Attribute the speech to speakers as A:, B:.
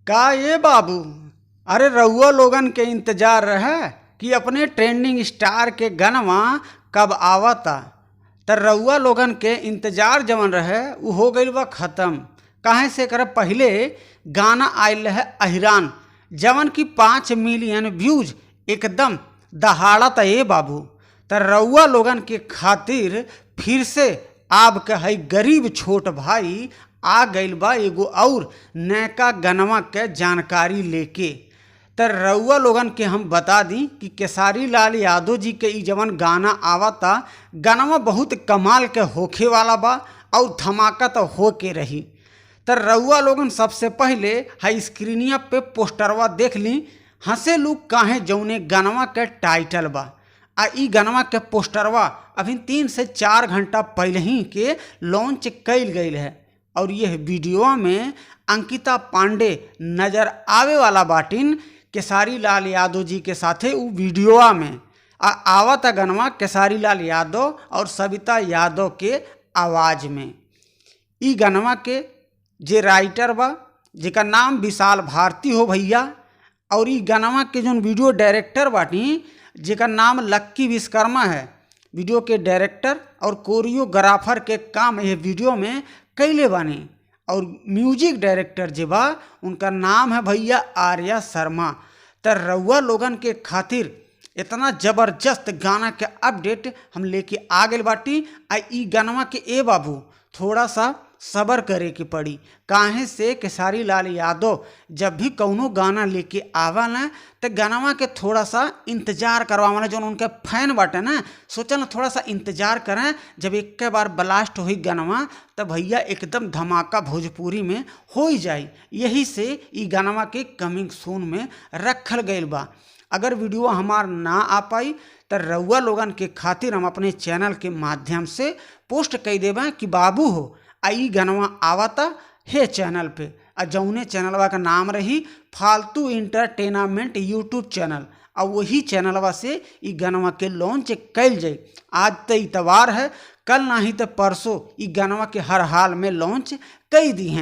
A: का ये बाबू, अरे रउआ लोगन के इंतजार रहे कि अपने ट्रेंडिंग स्टार के गनवा कब आवता। त रउआ लोगन के इंतजार जवन रहे उ हो गईल बा खत्म। काहे से एकरा पहिले गाना आइल रहे अहिरान, जवन कि 5 मिलियन व्यूज एकदम दहाड़त ए बाबू। त रउआ लोगन के खातिर फिर से आब के हई गरीब छोट भाई आ गईल बा एगो और नयका गनवा के जानकारी लेके। त रउआ लोगन के हम बता दी कि खेसारी लाल यादव जी के इ जवन गाना आवता, गानवा बहुत कमाल के होखे वाला बा और धमाका तो होके रही। त रउआ लोगन सबसे पहिले हई स्क्रीनिया पे पोस्टरवा देख ली, हंसेलू काहे जौने गानवा के टाइटल बा। आ इ गानवा के पोस्टरवा अभी 3 से 4 घंटा पहले ही के लॉन्च कईल गईल है। और यह वीडियो में अंकिता पांडे नज़र आवे वाला बाटिन खेसारी लाल यादव जी के साथे उ वीडियोवा में। आ आवता गनवा खेसारी लाल यादव और सविता यादव के आवाज़ में। इ गनवा के जे राइटर बा, जेकर नाम विशाल भारती हो भैया, और इ गनवा के जौन वीडियो डायरेक्टर बाटी, जेकर नाम लक्की विश्वकर्मा है, वीडियो के डायरेक्टर और कोरियोग्राफर के काम यह वीडियो में कईले बानी। और म्यूजिक डायरेक्टर जे बा उनका नाम है भैया आर्या शर्मा। त रउआ लोगन के खातिर इतना ज़बरदस्त गाना के अपडेट हम लेके आ गइल बाटी। आ इ गानवा के ए बाबू थोड़ा सा सब्र करे के पड़ी, काहे से खेसारी लाल यादव जब भी कौनो गाना लेके आवेला त गानवा के थोड़ा सा इंतज़ार करवावेला। जौन उनके फैन बाटे ना, सोचल थोड़ा सा इंतज़ार करें, जब एक बार ब्लास्ट होई गानवा त भैया एकदम धमाका भोजपुरी में हो ही जाई। यही से इ गानवा के कमिंग सून में रखल गईल बा। अगर वीडियो हमार ना आ पाई त रउआ लोगन के खातिर हम अपने चैनल के माध्यम से पोस्ट कई देबे कि बाबू हो आ इ गानवा आवता हे चैनल पे। आ जौने चैनलवा का नाम रही फालतू इंटरटेनमेंट यूट्यूब चैनल, आ वही चैनलवा से इ गानवा के लॉन्च कईल जाई। आज तो इतवार है, कल नाही तो परसों इ गानवा के हर हाल में लॉन्च कई दी हैं।